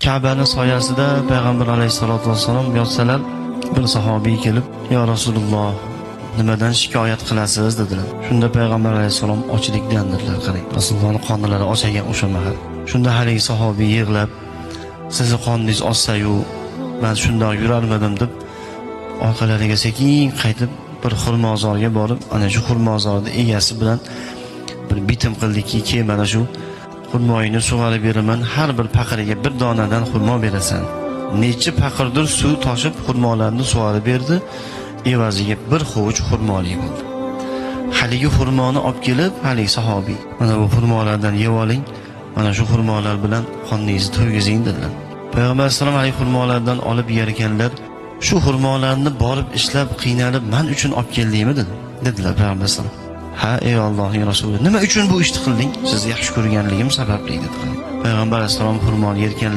Ka'bani soyasida payg'ambar alayhissalotu vassalom yotsalar, bir sahobiy kelib, "Ya Rasululloh, nimadan shikoyat qilasiz?" dedilar. Shunda payg'ambar alayhissalom ochlikdan dedilar. Qarang, Rasulullohning qonlari och ekan o'sha mahal. Shunda haligi sahobiy yig'lab, "Sizni qoningiz ochsa-yu, man shundoq yurarmidim?" deb orqalariga sekin qaytib bir xurmozorga borib, ana shu xurmozorni egasi bilan bir bitim qildiki, "Ke, mana shu xurmoyini sug'arib beraman, har bir paqiriga bir donadan xurmo berasan." Necha paqirdir suv toshib xurmolarni sug'arib berdi, evaziga bir hovuch xurmoli bo'ldi. Haligi xurmoni olib kelib, haligi sahobiy, "Mana bu xurmolardan yeb oling, mana shu xurmolar bilan qorningizni to'ygizing", dedilar. Payg'ambar alayhissalom haligi xurmolardan olib yer ekanlar, "Shu xurmolarni borib ishlab, qiynalib man uchun olib keldingmi?" dedi. Dedilar payg'ambar alayhissalom. "Ha, ey Allohning rasuli, nima uchun bu ishni qilding?" "Sizni yaxshi ko'rganligim sababli", dedilar. Payg'ambar alayhissalom xurmoni yerkanlar.